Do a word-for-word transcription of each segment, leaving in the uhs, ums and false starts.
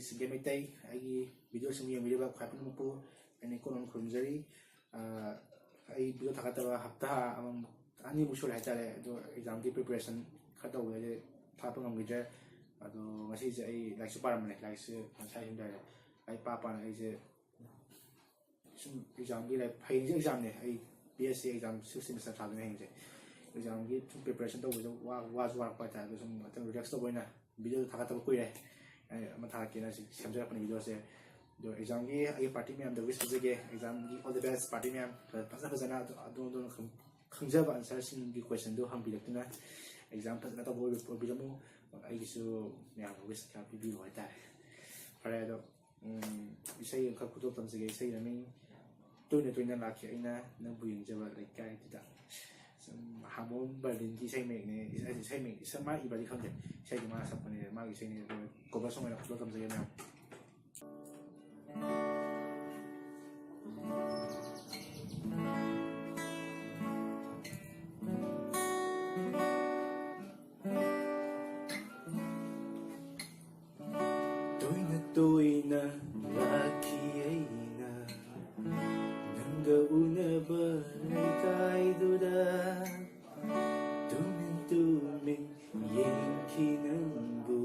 ꯁꯤꯡꯒꯦ ꯃꯩꯇꯩ, ꯑꯩꯒꯤ ꯚꯤꯗꯤꯑꯣꯁꯤꯡ ꯌꯦꯡꯕꯤꯔꯤꯕ ꯈ꯭ꯋꯥꯏ ꯄꯨꯝꯅꯃꯛꯄꯨ ꯑꯩꯅ ꯏꯀꯣꯟ ꯑꯃ ꯈꯨꯔꯨꯝꯖꯔꯤ꯫ ꯑ, ꯑꯩ ꯚꯤꯗꯤꯑꯣ ꯊꯥꯒꯠꯇꯕ ꯍꯞꯇꯥ ꯑꯃ, ꯑꯅꯤꯃꯨꯛ ꯁꯨꯔꯦ ꯍꯥꯏꯇꯥꯔꯦ꯫ ꯑꯗꯣ ꯑꯦꯛꯖꯥꯝꯒꯤ ꯄ꯭ꯔꯤꯄꯦꯔꯦꯁꯟ ꯈꯔ ꯇꯧꯕꯗ ꯊꯥꯒꯠꯄ ꯉꯝꯈꯤꯗ꯭ꯔꯦ꯫ ꯑꯗꯣ ꯉꯁꯤꯁꯦ ꯑꯩ ꯂꯥꯏꯔꯤꯛꯁꯨ ꯄꯥꯔꯝꯕꯅꯦ, ꯂꯥꯏꯔꯤꯛꯁꯦ ꯉꯁꯥꯏ ꯍꯥꯏꯔꯦ, ꯂꯥꯏꯔꯤꯛ ꯄꯥ ꯄꯥꯅ ꯑꯩꯁꯦ ꯁꯨꯝ ꯑꯦꯛꯖꯥꯝꯒꯤ ꯂꯥꯏꯔꯤꯛ, ꯍꯌꯦꯡꯁꯦ ꯑꯦꯛꯖꯥꯝꯅꯦ, ꯑꯩ P H D exam six semester ꯊꯥꯗꯣꯏꯅꯦ ꯍꯌꯦꯡꯁꯦ꯫ ꯑꯦꯛꯖꯥꯝꯒꯤ ꯁꯨꯝ ꯄ꯭ꯔꯤꯄꯦꯔꯦꯁꯟ ꯇꯧꯕꯗ ꯋꯥ-, ꯋꯥꯁꯨ ꯋꯥꯔꯛꯄ ꯍꯥꯏꯇꯥꯔꯦ꯫ ꯑꯗꯣ ꯁꯨꯝ ꯉꯥꯛꯇꯪ ꯔꯤꯂꯦꯛꯁ ꯇꯧꯕ ꯑꯣꯏꯅ ꯚꯤꯗꯤꯑꯣꯗꯣ ꯊꯥꯒꯠꯇꯕ ꯀꯨꯏꯔꯦ꯫ ꯑꯩ ꯑꯃ ꯊꯥꯒꯠꯀꯦꯅ ꯁꯤ ꯁꯦꯝꯖꯔꯛꯄꯅꯦ ꯚꯤꯗꯤꯑꯣꯁꯦ꯫ ꯑꯗꯣ ꯑꯦꯛꯖꯥꯝꯒꯤ ꯑꯩꯒꯤ ꯄꯥꯔꯇꯤ ꯃꯌꯥꯝꯗ ꯋꯤꯁ ꯄꯤꯖꯒꯦ꯫ ꯑꯦꯛꯖꯥꯝꯒꯤ ꯑꯣꯜ ꯗ ꯕꯦꯁ ꯄꯥꯔꯇꯤ ꯃꯌꯥꯝ꯫ ꯐꯖ ꯐꯖꯅ ꯑꯗꯨ, ꯑꯗꯣꯝ ꯑꯗꯣꯝꯅ ꯈꯪ-, ꯈꯪꯖꯕ ꯑꯟꯁꯔꯁꯤꯡꯒꯤ ꯀꯣꯏꯁꯟꯗꯨ ꯍꯪꯕꯤꯔꯛꯇꯨꯅ ꯑꯦꯛꯖꯥꯝ ꯐꯖꯅ ꯇꯧꯕ ꯑꯣꯏꯕꯤ-, ꯑꯣꯏꯕꯤꯔꯝꯃꯨ꯫ ꯑꯩꯒꯤꯁꯨ ꯃꯌꯥꯝꯅ ꯋꯤꯁ ꯈꯔ ꯄꯤꯕꯤꯌꯨ ꯍꯥꯏꯇꯥꯔꯦ꯫ ꯐꯔꯦ, ꯑꯗꯣ, ꯎꯝ, ꯏꯁꯩ ꯑꯃꯈꯛ ꯈꯨꯗꯣꯜ ꯇꯝꯖꯒꯦ꯫ ꯏꯁꯩ ꯃꯃꯤꯡ "ꯇꯣꯏꯅ ꯇꯣꯏꯅ ꯂꯥꯛꯈꯤ ꯑꯩꯅ ꯅꯪꯕꯨ ꯌꯦꯡꯖꯕ ꯂꯩꯀꯥꯏꯗꯨꯗ"꯫ ꯁꯨꯝ ꯍꯥꯃꯣꯝ ꯕꯔꯂꯤꯟꯒꯤ ꯏꯁꯩ ꯃꯌꯦꯛꯅꯦ꯫ ꯏꯁꯩ, ꯏꯁꯩ ꯃꯌꯦꯛ, ꯏꯁꯩ ꯃꯥ ꯏꯕꯗꯤ ꯈꯪꯗꯦ꯫ ꯏꯁꯩꯗꯤ ꯃꯥ ꯁꯛꯄꯅꯦ, ꯃꯥꯒꯤ ꯏꯁꯩꯅꯦ꯫ ꯑꯗꯨꯒ ꯀꯣꯕꯔ ꯁꯣꯡ ꯑꯣꯏꯅ ꯈꯨꯗꯣꯜ ꯇꯝꯖꯒꯦ ꯃꯌꯥꯝ꯫ ꯇꯣꯏꯅ ꯇꯣꯏꯅ ꯂꯥꯛꯈꯤ ꯑꯩꯅ ꯅꯪꯒ ꯎꯅꯕ ꯂꯩꯀꯥꯏꯗꯨꯗ꯫ ꯇꯨꯃꯤꯟ ꯇꯨꯃꯤꯟ ꯌꯦꯡꯈꯤ ꯅꯪꯕꯨ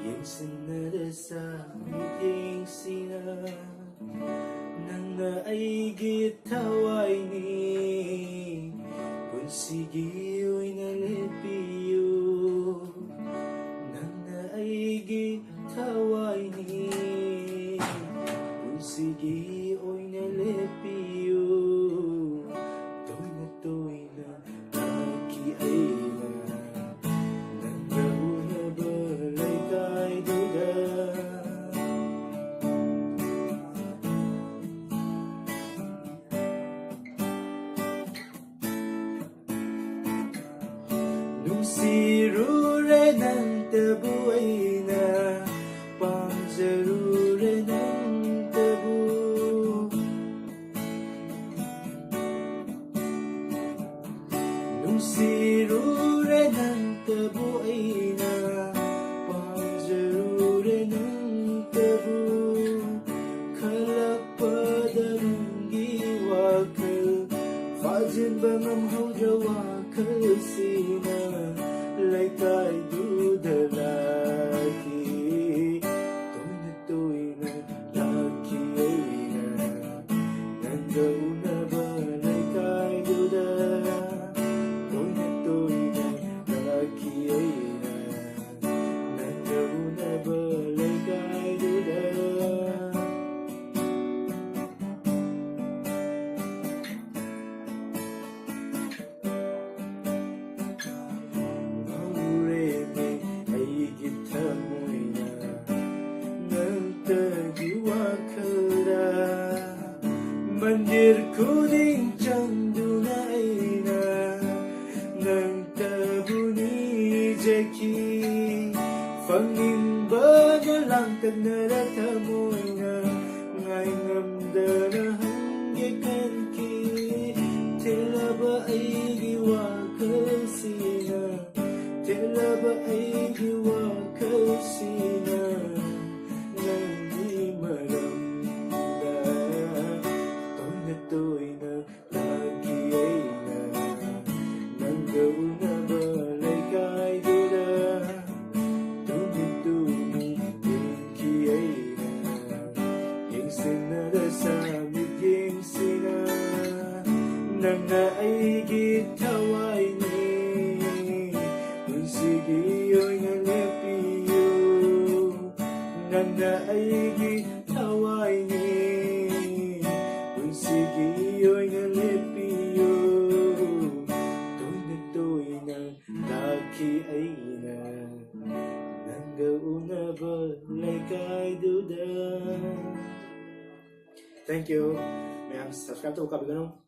ꯌꯦꯡꯁꯤꯟꯅꯔꯁꯥ ꯃꯤꯠꯌꯦꯡꯁꯤꯅ꯫ ꯅꯪꯅ ꯑꯩꯒꯤ ꯊꯋꯥꯏꯅꯤ, ꯄꯨꯟꯁꯤꯒꯤ ꯑꯣꯏꯅ ꯂꯦꯞꯄꯤꯌꯨ꯫ ꯅꯪꯅ ꯑꯩꯒꯤ ꯊꯋꯥꯏꯅꯤ, ꯄꯨꯟꯁꯤꯒꯤ ꯑꯣꯏꯅ ꯂꯦꯞꯄꯤꯌꯨ꯫ ꯇꯣꯏꯅ ꯇꯣꯏꯅ ꯂꯥꯛꯈꯤ ꯑꯩꯅ ꯅꯪꯒ ꯎꯅꯕ ꯂꯩꯀꯥꯏꯗꯨꯗ꯫ ꯅꯨꯡꯁꯤꯔꯨꯔꯦ ꯅꯪꯇꯕꯨ ꯑꯩꯅ, ꯄꯥꯝꯖꯔꯨꯔꯦ ꯅꯪꯇꯕꯨ꯫ ꯅꯨꯡꯁꯤꯔꯨꯔꯦ ꯅꯪꯇꯕꯨ ꯑꯩꯅ, ꯄꯥꯝꯖꯔꯨꯔꯦ ꯍꯦꯟꯕ ꯉꯝꯍꯧꯗ꯭ꯔ ꯋꯥꯈꯜꯁꯤꯅ ꯂꯩꯀꯥꯏꯗꯨꯗ ꯂꯥꯛꯈꯤ꯫ ꯇꯣꯏꯅ ꯇꯣꯏꯅ ꯂꯥꯛꯈꯤ ꯑꯩꯅ ꯅꯪꯒ ꯎꯅꯕ ꯂꯩꯀꯥꯏꯗꯨꯗ꯫ ꯇꯣꯏꯅ ꯇꯣꯏꯅ ꯂꯥꯛꯈꯤ ꯑꯩꯅ ꯅꯪꯒ ꯎꯅꯕ ꯂꯩꯀꯥꯏꯗꯨꯗ꯫ ꯉꯥꯎꯔꯦꯅꯦ ꯑꯩꯒꯤ ꯊꯃꯣꯏꯅ ꯅꯪꯇꯒꯤ ꯋꯥꯈꯜꯗ꯫ ꯃꯟꯗꯤꯔ ꯈꯨꯗꯤꯡ ꯆꯪꯗꯨꯅ ꯑꯩꯅ ꯅꯪꯇꯕꯨ ꯅꯤꯖꯈꯤ꯫ ꯐꯪꯅꯤꯡꯕꯅ ꯂꯥꯡꯇꯛꯅꯔ ꯊꯃꯣꯏꯅ ꯉꯥꯏꯉꯝꯗꯅ ꯍꯪꯒꯦ ꯈꯟꯈꯤ꯫ ꯊꯤꯜꯂꯕ ꯑꯩꯒꯤ ꯋꯥꯈꯜꯁꯤꯅ, ꯊꯤꯜꯂꯕ ꯑꯩꯒꯤ ꯋꯥꯈꯜꯁꯤꯅ ꯅꯪꯒꯤ ꯃꯔꯝꯗ ꯇꯣꯏꯅ ꯇꯣꯏꯅ ꯂꯥꯛꯈꯤ ꯑꯩꯅ ꯅꯪꯒ ꯎꯅꯕ ꯂꯩꯀꯥꯏꯗꯨꯗ꯫ ꯇꯨꯃꯤꯟ ꯇꯨꯃꯤꯟ ꯌꯦꯡꯈꯤ ꯑꯩꯅ ꯌꯦꯡꯁꯤꯟꯅꯔꯁꯥ ꯃꯤꯠꯌꯦꯡꯁꯤꯅ꯫ ꯅꯪꯅ ꯑꯩꯒꯤ ꯊꯋꯥꯏꯅꯤ, ꯄꯨꯟꯁꯤꯒꯤ ꯑꯣꯏꯅ ꯂꯦꯞꯄꯤꯌꯨ꯫ ꯅꯪꯅ ꯑꯩꯒꯤ ꯊꯋꯥꯏꯅꯤ, ꯄꯨꯟꯁꯤꯒꯤ ꯑꯣꯏꯅ ꯂꯦꯞꯄꯤꯌꯨ꯫ ꯇꯣꯏꯅ ꯇꯣꯏꯅ ꯂꯥꯛꯈꯤ ꯑꯩꯅ ꯅꯪꯒ ꯎꯅꯕ ꯂꯩꯀꯥꯏꯗꯨꯗ꯫ Thank you. ꯃꯌꯥꯝ subscribe ꯇꯧꯕ ꯀꯥꯎꯕꯤꯒꯅꯨ꯫